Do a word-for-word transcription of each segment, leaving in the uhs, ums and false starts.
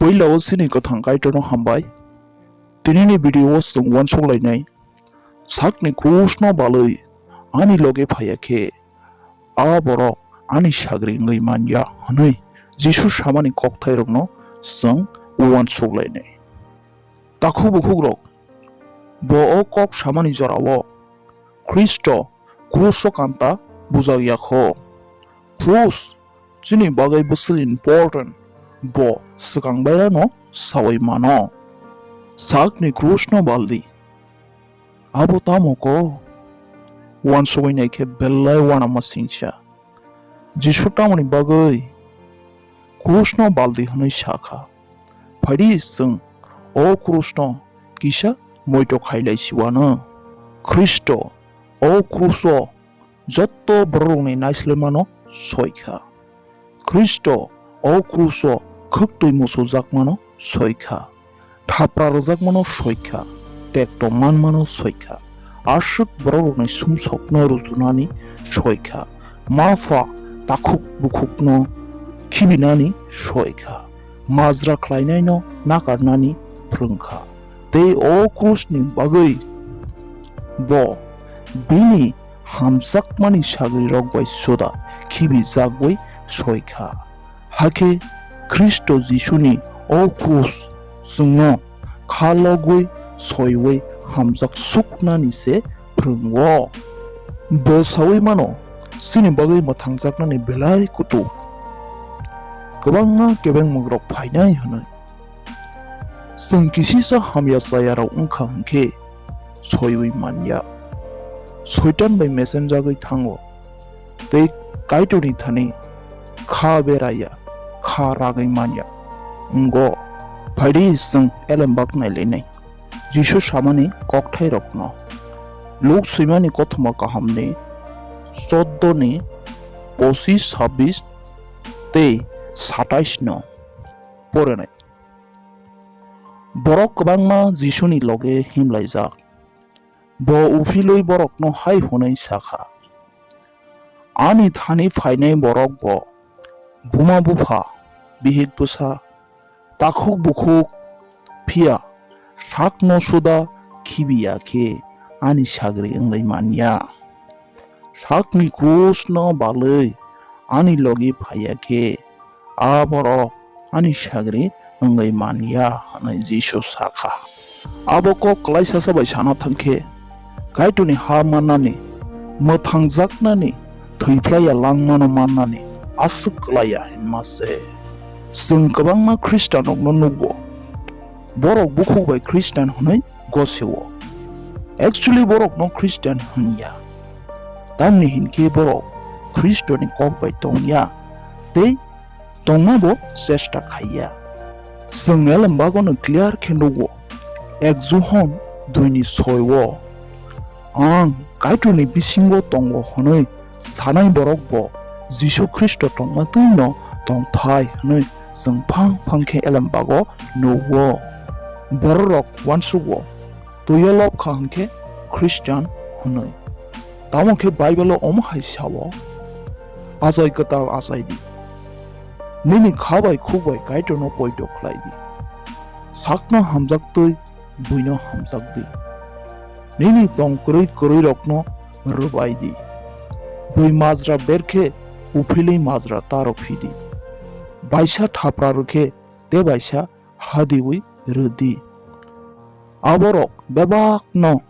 Puila o chini kwthang Kaitorno hambai. Tinini video o chwng uansuk lainai. Sakni krusno balwi ani loge phaiya khe, a borok ani sagri wngwi manya hwnwi Jisu samani kokthairokno chwng uansuk lainai. Takhuk bukhukrok, bo o kok samani jorao Khristo kruso kanta bujak ya kho. Krus chini bagwi bwswk important, bo swkang bairano saui mano. Sakni krusno baldi. Abo tamo kok? Uansugwi naikhe belai uanama singcha. Jisu tamoni bagwi krusno baldi hwnwi sa kha? Phaidi chwng o krusno kisa moito khailai siwano. Khristo o kruso jotto bororokni naislemano soi kha. Khristo o kruso khwktwi musujakmano soi kha. Thapra rwjakmano soi kha. Tekto manmano soi kha. Aswk bororokni sumsokno rujunani soi kha. Ma pha takhuk bukhukno khibinani soi kha. Majra khlainaino nakarnani phrwng kha. Tei o krusni bagwi bo bini hamjakmani sagrirok bai suda khibijagwi soi kha. Hakhe Khristo Jisuni o krus chwngno kha logwi soiwi hamjak suknani se phrwngo. Bo saui mano, chini bagwi mwthangjaknani belai kutuk. Kwbangma kebengmungrok phainai hwnwi. Chwng kisisa hamya chayarok wngkha hwnkhe soiwi manya. Soitan bai mesenjagwi thango tei Kaitorni thani kha beraya, kha ragwi manya wngo. Phaidi chwng elembak nailainai Jisu samani kokthairokno. Luk swimani kothoma kahamni choddo ni pochis, sabis tei satais no porinai. Borok kwbangma Jisuni loge himlaijak. Bo uphilwi borokno hai hwnwi sa kha, "Ani thani phainai borok bo buma bupha, bihik bwsa, takhuk bukhuk, phiya sakno suda khibiya khe ani sagri wngwi manya. Sakni krusno balwi ani logi phaiya khe, a borok ani sagri wngwi manya," hwnwi Jisu sa kha. Abo kok kwlaisasa bai sana thang khe, Kaitorni ha mannani, mwthangjaknani, thwi phlaiya langmano mannani aswk kwlaiya hwnma se. Chwng kwbangma Khristanrokno nukgo, borok bukhuk bai Khristan hwnwi gosio. Actually, borokno Khristian hwn ya. Tamni hinkhe borok Khristoni kok bai tong ya tei tongna bo chesta khai ya. Chwng elembak ono clear khe nugo, ek Johon dui ni soi o, "Ang Kaitorni bisingo tongo," hwnwi sanai borok bo Jisu Khristo tongma twi no tongthai hwnwi chwng phang phang khe elembago nugo. Bororok uansugo, twi o lob kha hwnkhe Khristian hwnwi. Tamo khe Bible o omo hai sao, "Achai kwtal achai di. Nini kha bai khuk bai Kaitorno poito khlai di. Sakno hamjak twi buino hamjak di. Nini tong kwrwi kwrwirokno rwbai di. Bui majra ber khe uphilwi majra ta rw phi di. Baisa thapra rw khe te baisa hadiui rw di." Aborok bebakno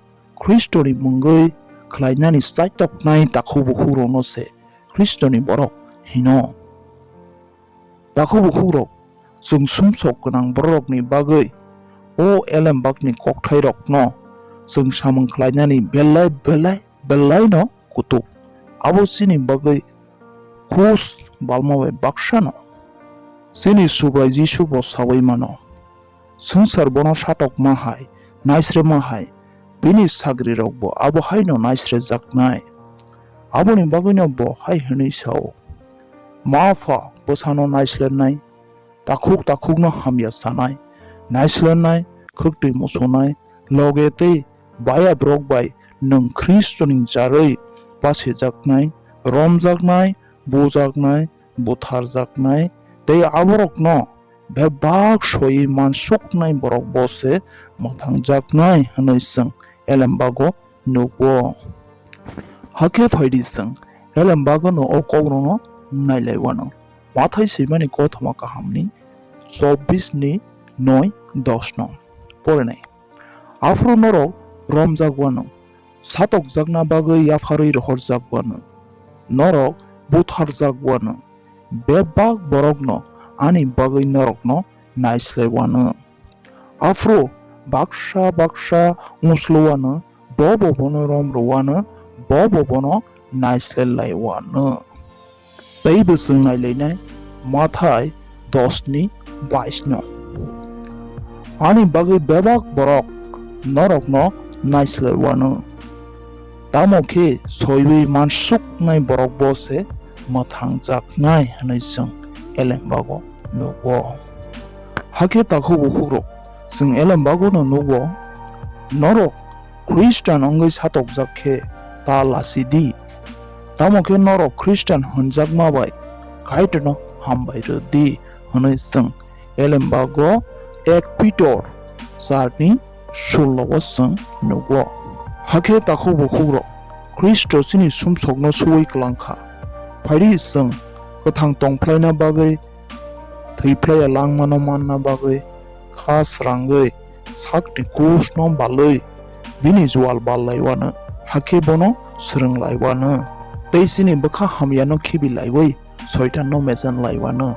Khristoni mungwi khlainani chaitoknai takhuk bukhukrokno se Khristoni borok hino. Takhuk bukhukrok, chwng sumsok gwnang bororokni bagwi o elembakni kokthairokno chwng samung khlainani belai belai belaino kutuk. Abo chini bagwi krus balma bai baksano. Chini Subrai Jisu bo saui mano, swngchar bono satokma hai, naisrema hai, bini sagrirokbo abo haino naisrejaknai. Aboni bagwino bo hai hwnwi sao, "Ma pha bwsano naislernai, takhuk takhukno hamya sanai, naislernai, khwktwi muchunai, loge tei bayabrok bai nwng Khristoni jarwi pasejaknai, romjaknai, bujaknai, butharjaknai, tei aborokno bebak soiwi mansuknai borok bo se mwthangjaknai hwnwi chwng elembago nugo. Hakhe phaidi chwng elembagono o kokrokno nailaiwano. Mathai swimani kothoma kahamni chobbish ni noi dos no porinai. Aphuru norok romjak wano, satokjakna bagwi yapharwi rohorjak wano, norok butharjak wano, bebak borokno ani bagwi norokno naislai wano. Aphuru baksa baksa uslu wano, bo bo bono rom rw wano, bo bo bono naislai lai wano. Tei bwswng nailainai Mathai dos ni bais no. Ani bagwi bebak borok norokno naislai wano. Tamo khe soiwi mansuknai borok bo se mwthangjaknai hwnwi chwng elembago nugo. Hakhe takhuk bukhukrok, chwng elembagono nugo, norok Khristan wngwi satokjak khe ta lasi di. Tamo khe norok Khristan hwnjakma bai Kaitorno hambai rw di hwnwi chwng elembago ek Pitor char ni sullo o chwng nugo. Hakhe takhuk bukhukrok, Khristo chini sumsokno suwi kwlang kha. Phaidi chwng kwthang tongphlaina bagwi thwiphlaiya langmano manna bagwi kha srangwi sakni kusno balwi bini jual bal lai wano, hakhe bono swrwng lai wano. Tei chini bwkha hamyano khibi laiwi Soitanno mechen lai wano.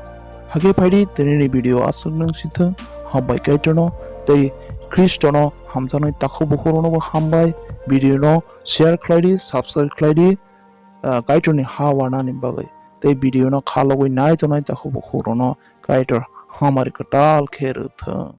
Hakhe phaidi tinini video aswk nwng sithwng, hambai Kaitorno tei Khristono hamjaknai takhuk bukhukrokno bo hambai. Video no share khlai di, subscribe khlai di, ah, Kaitorni ha warnani bagwi. Tei video no kha logwi nai tongnai takhuk bukhukrokno Kaitor hamari kwtal khe rwthwng.